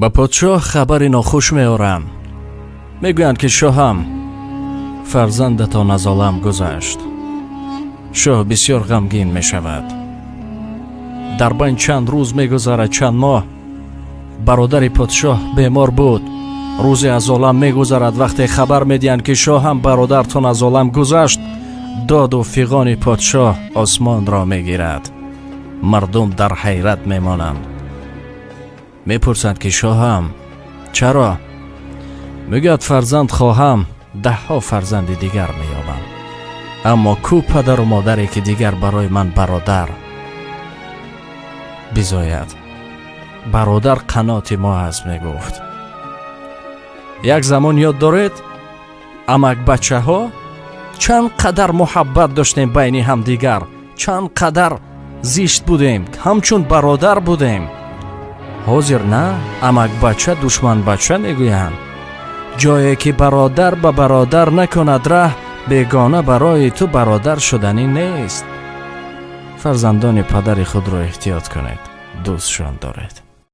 Ба подшоҳ хабари нохуш меоранд. Мегӯянд, ки шоҳам, фарзандатон аз олам гузашт. Шоҳ бисёр ғамгин мешавад. Дар байн чанд рӯз мегузарад, чанд моҳ. Бародари подшоҳ бемор буд. Рӯзе аз олам мегузарад. Вақте хабар медиҳанд, ки шоҳам, бародартон аз олам гузашт, доду фиғони подшоҳ осмонро мегирад. Мардум дар ҳайрат мемонанд. Мепурсанд, ки шоҳам, чаро? Мегӯяд: фарзанд хоҳам, даҳҳо фарзанди дигар меёбам, аммо кӯ падару модаре, ки дигар барои ман бародар бизояд? Бародар қаноти мо аст, мегуфт. Як замон ёд доред, амакбачаҳо чанд қадар муҳаббат доштем байни ҳамдигар, чанд қадар зишт будем, ҳамчун бародар будем. Ҳозир на амакбача, душманбача мегӯянд. Ҷое ки бародар ба бародар накунад раҳ, бегона барои ту бародар шуданӣ нест. Фарзандони падари худро эҳтиёт кунед, дӯстшон доред.